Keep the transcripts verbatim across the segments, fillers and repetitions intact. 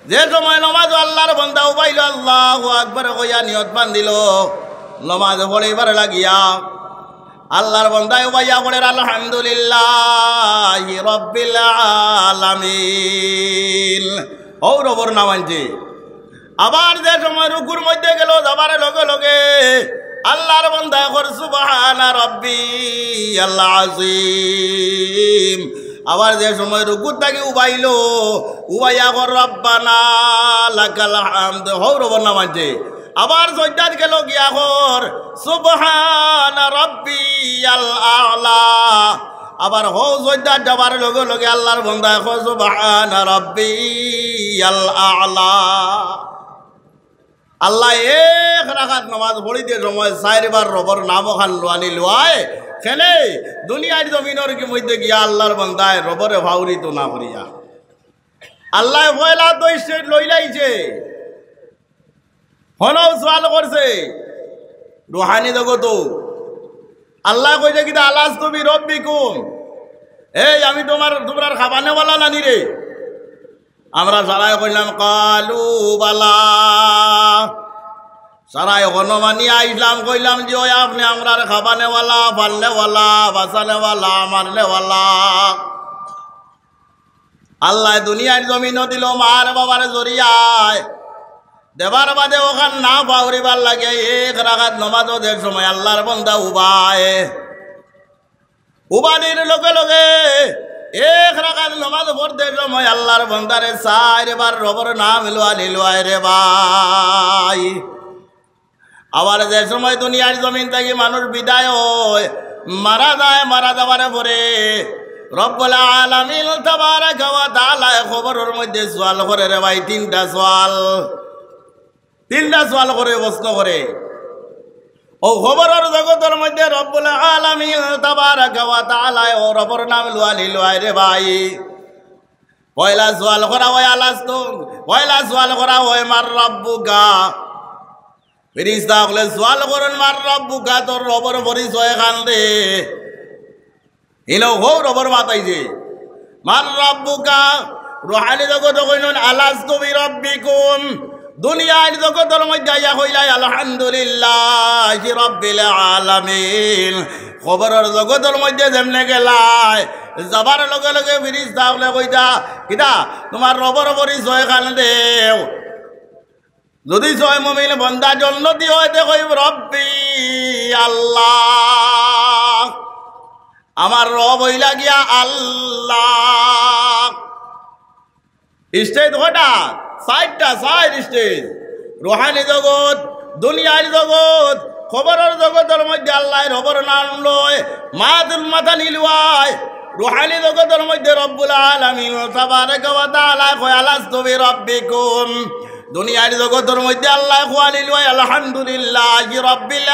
যে সময় নমাজো আল্লার বন্দা উবাইলো, আল্লাহু আকবার কইয়া নিয়ত বান্ধিলো, নমাজ পড়িবার লাগিয়া আল্লার বন্দায় উবাইয়া পড়ের, "আলহামদুলিল্লাহি রাব্বিল আলামিন।" অউ রবর নাম আনছে। আবার যে সময় রুকুর মধ্যে গেলো, যাবার লগে লগে আল্লার বন্দায় কর, "সুবহানা রাব্বিয়াল আযীম।" আবার যে সময় রুকুর থাকি উবাইলো, উবাইয়া কর, "রাব্বানা লাকাল হামদ।" হউ রবর নাম আনছে। আবার সইজদাত গেলো, গিয়া কর, "সুবহানা রাব্বিয়াল আ'লা।" আবার হউ সইজদাত যাবার লগে লগে আল্লার বন্দায় কর, "সুবহানা রাব্বিয়াল আ'লা।" আল্লায় এক রাকাত নমাজ পড়িতে সময় চাইরবার রবর নাম অখান লওয়ানি লওয়ায়, কেনে দুনিয়ার জমিনর কি মধ্যে গিয়া আল্লার বন্দায় রবরে ফাউরিতো না করিয়া। আল্লায় পয়লা তো stage লইলাইছে। হনও সওয়াল করছে রুহানি জগতো। আল্লায় কইছে কিতা, "আলাস্তু বিরাব্বিকুম?" এই, আমি তুমার, তুমরার খাবানেওয়ালা নানি রে? আমরা সারায় কইলাম, "ক্বালু বালা।" সারায় হনো মানি আইলাম, কইলাম, "জি অয়, আপনে আমরার খাবানেওয়ালা, পালনেওয়ালা, বাঁচানেওয়ালা, মারনেওয়ালা।" আল্লায় দুনিয়ার জমিনো দিলো মার বাবার জরিয়ায়, দেবার বাদে অখান না ফাউরিবার লাগি এক রাকাত নমাজো যে সময় আল্লার বন্দা উবায়, উবানির লগে লগে এক রাকাত নমাজ পড়তে সময় আল্লার বন্দারে চাইরবার রবর নাম লওয়ানি লওয়ায় রে ভাই। আবার যে সময় দুনিয়ার জমিন থাকি মানুষ বিদায় অয়, মারা যায়, মারা যাবার পরে রব্বুল আলামিন তাবারাকা ওয়া তাআলায় কবরর মধ্যে সওয়াল করে রে ভাই, তিনটা সওয়াল। তিনটা সওয়াল করে, প্রশ্ন করে। অউ কবরর জগতর মধ্যে রব্বুল আলামিন তাবারাকা ওয়া তাআলায় অউ রবর নাম লওয়ানি লওয়ায় রে ভাই। পয়লা সওয়াল করা অয় আলাস্তু, পয়লা সওয়াল করা অয় মান রাব্বুকা। ফিরিস্তা অকলে সওয়াল করইন, মান রাব্বুকা, তোর রবর পরিচয় খান দে। ইনো হউ রবর মাত আইছে। মান রাব্বুকা, রুহানি জগতো কইন, আলাস্তু বিরাব্বিকুম। দুনিয়ার জগতর মধ্যে আইয়া কইলায়, আলহামদুলিল্লাহি রাব্বিল আলামিন। কবরর জগতর মধ্যে যেমনে গেলায়, যাবার লগে লগে ফিরিস্তা অকলে কইতা, কিতা, তুমার রবর পরিচয় খান দেও। যদি ছয় মুমিন বন্দা জন্নতি অয়, তে কইব, "রব্বি আল্লাহ, আমার রব অইলা গিয়া আল্লাহ।" Stage কয়টা? চাইরটা, চাইর stage। রুহানি জগত, দুনিয়ার জগত, কবরর জগতর মধ্যে আল্লায় রবর নাম লয়, মাতুল মাতানি লওয়ায়। রুহানি জগতর মধ্যে রব্বুল আলামিন তাবারাকা ওয়া তাআলায় কয়, আলাস্তু বিরাব্বিকুম। দুনিয়ার জগতর মধ্যে আল্লায় কওয়ানি লওয়ায়, আলহামদুলিল্লাহি রাব্বিল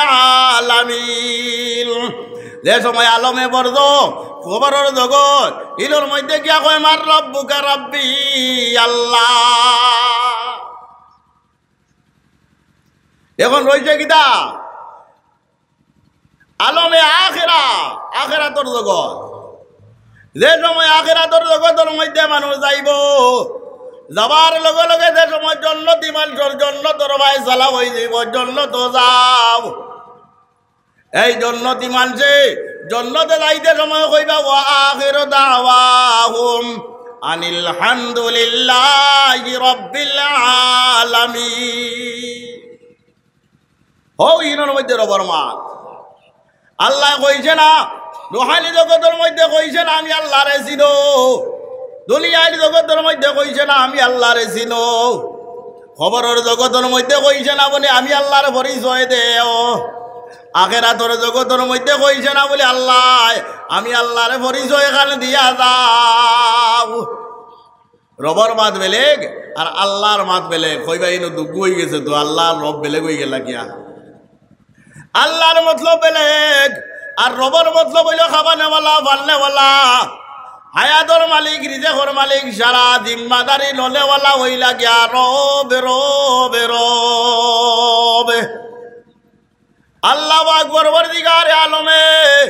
আলামিন। যে সময় আলমে বরজখ, কবরর জগত, ইনোর মধ্যে গিয়া কয়, মান রাব্বুকা, রব্বি আল্লাহ। এখন রইছে কিতা? আলমে আখেরা, আখেরাতর জগত। যে সময় আখেরাতর জগতর মধ্যে মানুষ যাইব, যাবার লগে লগে যে সময় জন্নতি মানষর জন্নতর ফায়সালা অইযিব, জন্নতো যাও। এই জন্নতি মানষে জন্নতে যাইতে সময় কইবা, "ওয়া আখিরু দাওয়াহুম আনিল হামদুলিল্লাহি রাব্বিল আলামিন।" হউ, ইনোর মধ্যে রবর মাত। আল্লায় কইছে না, রুহানি জগতর মধ্যে কইছে না, "আমি আল্লারে চিনো।" দুনিয়ার জগতর মধ্যে কইছে না, "আমি আল্লারে চিনো।" কবরর জগতর মধ্যে কইছে না বলে, "আমি আল্লার পরিচয় দেও।" আখেরাতর জগতর মধ্যে কইছে না বলে, "আল্লায়, আমি আল্লার পরিচয় খান দিয়া যাও।" রবর মাত বেলেগ আর আল্লার মাত বেলেগ। কইবা, "ইনো দুগু অইগেছে তো, আল্লাহ আর রব বেলেগ অইগেলা কিয়া?" আল্লার মতলব বেলেগ, আর রবর মতলব অইলো খাবানেওয়ালা, পালনেওয়ালা, হায়াতর মালিক, রিজেকর মালিক, সারা জিম্মাদারি লনেওয়ালা অইলা গিয়া রব, রব, রব। আল্লাহু আকবার, পরওয়ারদিগারে আলমে,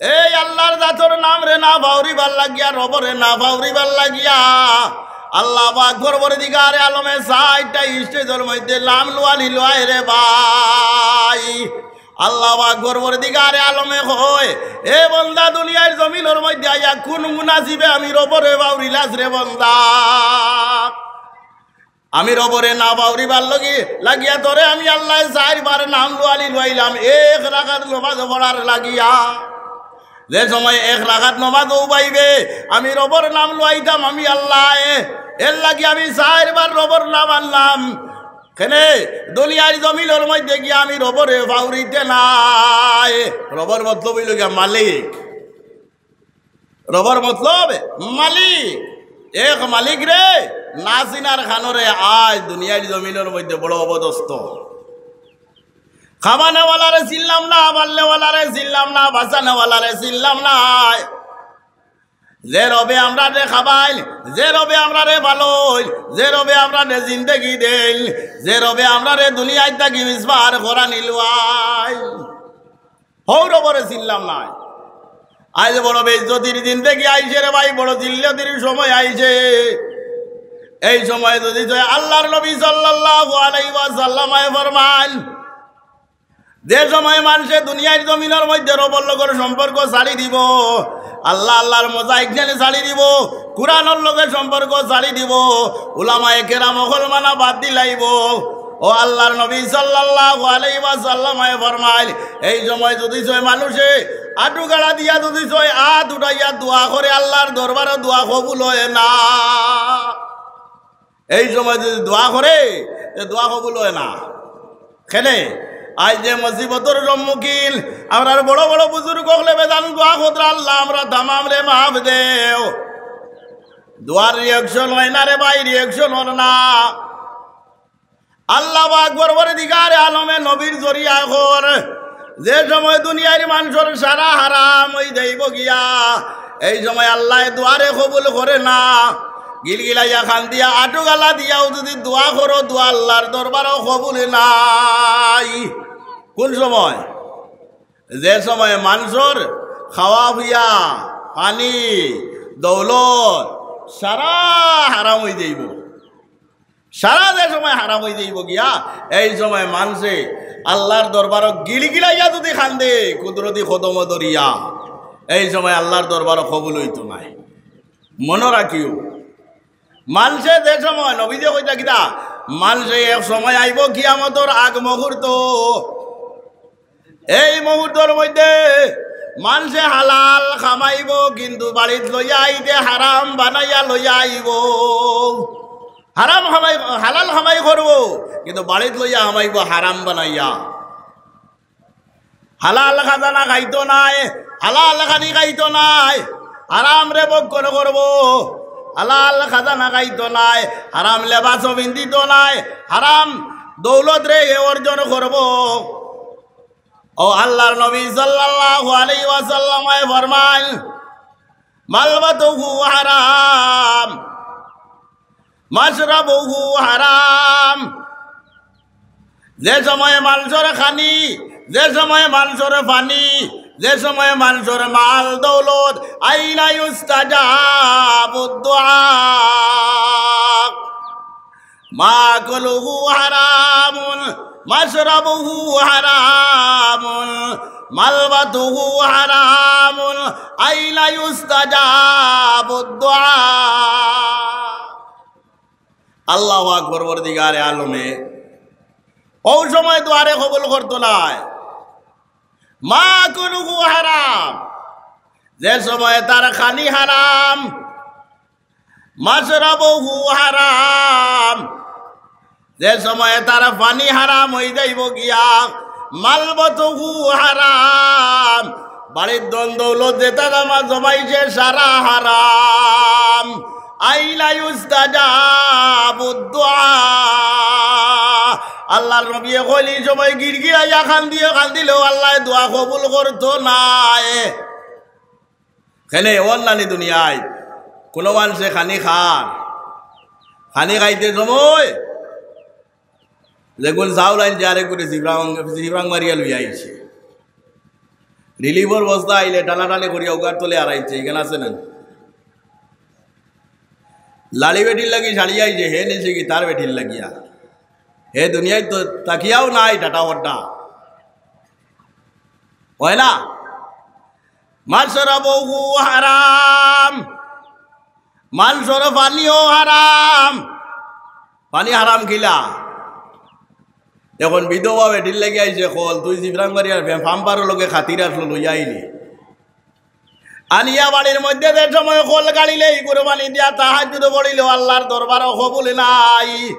এই আল্লার জাতর নামরে না ফাউরিবার লাগিয়া, রবরে না ফাউরিবার লাগিয়া, আল্লাহ পাক পরওয়ারদিগারে আলমে চাইরটা stage-অর মধ্যে নাম লওয়ানি লওয়ায় রে ভাই। আল্লাহ পাক পরওয়ারদিগারে আলমে কয়, "এ বন্দা, দুনিয়ার জমিনর মধ্যে আইয়া কোন মুনাসিবে আমি রবরে পাউরিলাস রে বন্দা?" আমি রবরে না পাউরিবার লাগি লাগিয়া তোরে আমি আল্লায় চাইরবার নাম লওয়ানি লওয়াইলাম, এক রাকাত নমাজ পড়ার লাগিয়া। যে সময় এক রাকাত নমাজ ও পাইবে, আমি রবর নাম লওয়াইতাম আমি আল্লায়। এর লাগি আমি চাইরবার রবর নাম আনলাম। কেনে? দুনিয়ার জমিনর মধ্যে গিয়া আমি রবরে পাউরিতে নায়। রবর মতলব অইলো গিয়া মালিক। রবর মতলব মালিক। এক মালিকরে না চিনার কারণে আইজ দুনিয়ার জমিনর মধ্যে বড় অপদস্থ। খাবানেওয়ালারে চিনলাম না, মারনেওয়ালারে চিনলাম না, বাঁচানেওয়ালারে চিনলাম না। যে রবে আমরারে খাবাইল, যে রবে আমরারে ভালোইল, যে রবে আমরারে জিন্দেগি দেইল, যে রবে আমরারে দুনিয়ার থাকি মিসবার করানি লওয়াইল, হউ রবরে চিনলাম নায়। আইজ বড় বেইজ্জতির জিন্দেগি আইছে রে ভাই, বড় জিল্লতির সময় আইছে। এই সময় যদি তুই, আল্লাহর নবী সাল্লাল্লাহু আলাইহি ওয়াসাল্লামে ফরমাইল, যে সময় মানষে দুনিয়ার জমিনর মধ্যে রবর লগর সম্পর্ক ছাড়ি দিব, আল্লাহ আল্লাহর মজাহিদ ছাড়ি দিব, কুরআনর লগে সম্পর্ক ছাড়ি দিব, উলামায়ে কেরাম অকল মানা বাদ দিলাইব। ও আল্লাহর নবী সাল্লাল্লাহু আলাইহি ওয়াসাল্লামে ফরমাইল, এই সময় যদি ছয় মানষে আটু গাড়া দিয়া যদি ছয় আত উঠাইয়া দোয়া করে, আল্লাহর দরবারো দোয়া কবুল অয় না। এই সময় যদি দোয়া করে, তে দোয়া কবুল অয় না। কেনে? আইজ যে মুসিবতর সম্মুখীন, আমরার বড় বড় বুজুর্গ অকলে বেজান দোয়া কররা, "আল্লাহ, আমরা তামামরে মাফ দেও।" দোয়ার reaction অয় না রে ভাই, reaction অর না। আল্লাহ পাক পরওয়ারদিগারে আলমে নবীর জরিয়া কর, যে সময় দুনিয়ার মানষর সারা হারাম অই যাইব গিয়া, এই সময় আল্লায় দোয়ারে কবুল করে না। গিলগিলাইয়া কান্দিয়া আটু গালা দিয়াও যদি দোয়া করো, দোয়া আল্লাহর দরবারো কবুল নাই। কোন সময়? যে সময় মানষর খাওয়া পিয়া, পানি, দৌলত সারা হারাম অই যাইব। সারা যে সময় হারাম অই যাইব গিয়া, এই সময় মানষে আল্লাহর দরবারো গিলগিলাইয়া যদি কান্দে, কুদরতি কদমো ধরিয়া, এই সময় আল্লাহর দরবারো কবুল অইতো নায়। মনো রাখিও, মানষে যে সময়, নবীজিয়ে কইতা কিতা, মানষে এক সময় আইব কিয়ামতর আগ মুহূর্ত, এই মুহূর্তর মধ্যে মানষে হালাল কামাইব, কিন্তু বাড়িত লইয়া আইতে হারাম বানাইয়া লইয়া আইব। হারাম কামাই, হালাল কামাই করব, কিন্তু বাড়িত লইয়া কামাইব হারাম বানাইয়া। হালাল খাজানা খাইতো নায়, হালাল খানি খাইতো নায়, হারামরে ভক্ষণ করব। হালাল খাজানা খাইতো নায়, হারাম লেবাসও পিন্দিতো নায়, হারাম দৌলতরে হে অর্জন করব। ও আল্লাহর নবী সাল্লাল্লাহু আলাইহি ওয়াসাল্লামে ফরমাইল, "মালবাতুহু হারাম, মাশরাবুহু হারাম।" যে সময় মানষর খানি, যে সময় মানষর পানি, যে সময় মানষর মাল দৌলত, আইলা ইউস্তাজাবুদ দুআ। মাকুলুহু হারামুন, মাশরাবুহু হারামুন, মালবাতুহু হারামুন, আইলা ইউস্তাজাবুদ দুআ। আল্লাহু আকবার, পরওয়ারদিগারে আলমে অউ সময় দোয়ারে কবুল করতো নায়। মাকুলুহু হারাম, যে সময় তার খানি হারাম, মাশরাবুহু হারাম, যে সময় তার পানি হারাম অই যাইব গিয়া, মালবাতুহু হারাম, বাড়ির ধন দৌলত যেতা জমা জমাইছে সারা হারাম। আইলা ইউস্তাজাবুদ দুআ। আল্লাহর নবীয়ে কইল, ই সময় গিরগিরাইয়া কান্দিও, কান্দিলেও আল্লায় দোয়া কবুল করতো নায়। কেনে অর নানি দুনিয়াত কুনু মানষে খানি খার, খানি খাইতে সময় যেগুন চাউল আনছে, আরেকগুনে জিবরাং, জিবরাং মারিয়া লইয়া আইছে। রিলিফর বস্তা আইলে টানাটানি করিয়া উগার তলে আরাইছে, ইখান আছে না? লাড়ি বেটির লাগি ছাড়িয়া আইছে, হে নিছে কি তার বেটির লাগিয়া। হে দুনিয়াত তো তাকিয়াও নাই, টাটা ওড্ডা। অয় না? মাশরাবুহু হারাম, মানষর পানিও হারাম। পানি হারাম কিলা? এখন বিধবা বেটির লাগি আইছে কল, তুই জিব্রাং বাড়ি আর পাম্পারর লগে খাতির আসলো লইয়া আইলি। আনিয়া বাড়ির মধ্যে যে সময় কল গাড়িলে ইগুর পানি দিয়া তাহাজ্জুদ পড়িলেও আল্লার দরবারো কবুল নাই।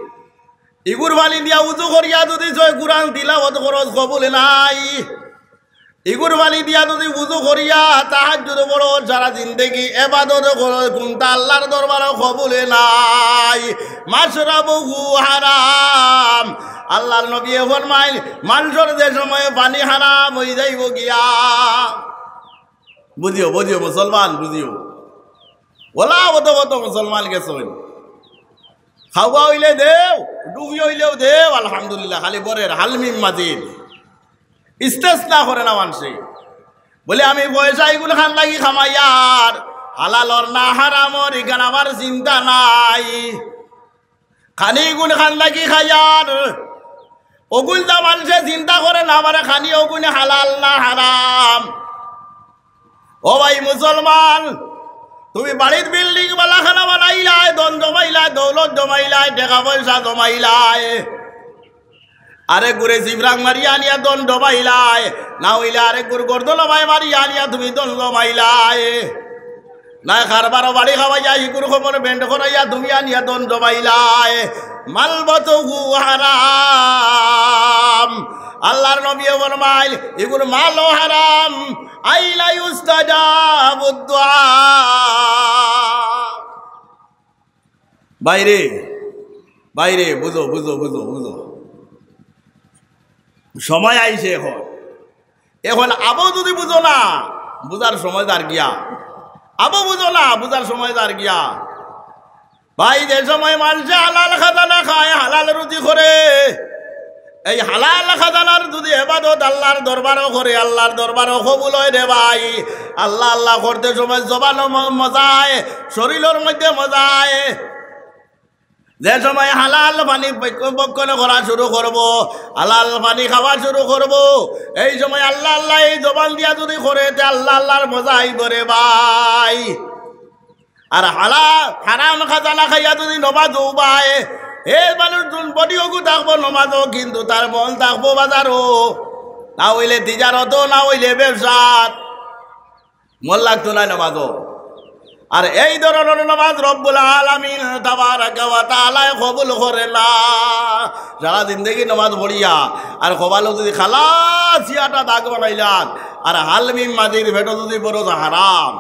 ইগুর পানি দিয়া উজু করিয়া যদি ছয় কুরআন তিলাওয়াত করস কবুল নাই। ইগুর পানি দিয়া যদি উজু করিয়া তাহাজ্জুদ পড়স, সারা জিন্দেগি ইবাদত করস, কুনটা আল্লার দরবারো কবুল নাই। মাশরাবুহু হারাম। আল্লার নবীয়ে ফরমাইন, মানষর যে সময় পানি হারাম অই যাইবো গিয়া। বুঝিও, বুঝিও, মুসলমান, বুঝিও। ওলা অত কত মুসলমান গেছইন। খাওয়া অইলে দেও, ডুবি অইলেও দেও, আলহামদুলিল্লাহ, খালি বরের হাল মিম মাজিদ। ইস্তেসনা করে না মানষে। বলে, আমি পয়সা ইগুন খান লাগি খামাইয়ার, হালালর না হারামর, ইখান আমার চিন্তা নাই। খানি ইগুন খান লাগি খাইয়ার, অগুইনতা মানষে চিন্তা করে না, আমারে খানি অগুইন হালাল না হারাম। ও ভাই মুসলমান, তুমি বাড়িত বিল্ডিং বালাখানা বানাইলায়, ধন জমাইলায়, দৌলত জমাইলায়, টেকা পয়সা জমাইলায়, আরেকগুরে জিব্রাং মারিয়া আনিয়া ধন জমাইলায়, না অইলে আরেকগুর গর্দন লবায় মারিয়া আনিয়া তুমি ধন জমাইলায়, না কারবারো বাড়ি খাওয়াইয়া ইগুর খবর বেন্ড করাইয়া তুমি আনিয়া ধন জমাইলায়, মালবতুহু হারাম। আল্লার নবীয়ে ফরমাইল, ইগুর মালও হারাম। আইলা ইউস্তাজাবুদ দুআ। বাইরে, বাইরে, বুঝো, বুঝো, বুঝো, বুঝো। সময় আইছে এখন। এখন আবো যদি বুঝো না, বুঝার সময় যার গিয়া। আবো বুঝো না, বুঝার সময় যার গিয়া। ভাই, যে সময় মানষে হালাল খাজানা খায়, হালাল রুজি করে, এই হালাল খাজানার যদি ইবাদত আল্লার দরবারো করে, আল্লার দরবারো কবুল অয় রে ভাই। আল্লাহ আল্লাহ করতে সময় জবানো ম-, মজা আয়, শরীলর মধ্যে মজা আয়। যে সময় হালাল পানি ভক্ষ-, ভক্ষণ করা শুরু করবো, হালাল পানি খাওয়া শুরু করবো, এই সময় আল্লাহ আল্লাহ এই জবান দিয়া যদি করে, তে আল্লাহ আল্লাহর মজা আইবো রে ভাই। আর হালা-, হারাম খাজানা খাইয়া যদি নমাজো উবায়, হে মানুষ দুন বডি অগু থাকবো নমাজো, কিন্তু তার মন থাকবো বাজারো, না অইলে তিজারতো, না অইলে ব্যবসাত, মন লাগতো নায় নমাজো। আর এই ধরনর নমাজ রব্বুল আলামিন তাবারাকা ওয়া তাআলায় কবুল করে না। সারা জিন্দেগি নমাজ পড়িয়া আর কপালো যদি খালা ছিয়াটা দাগ বানাইলাম, আর হালমিম মাজির পেটো যদি বড় হারাম,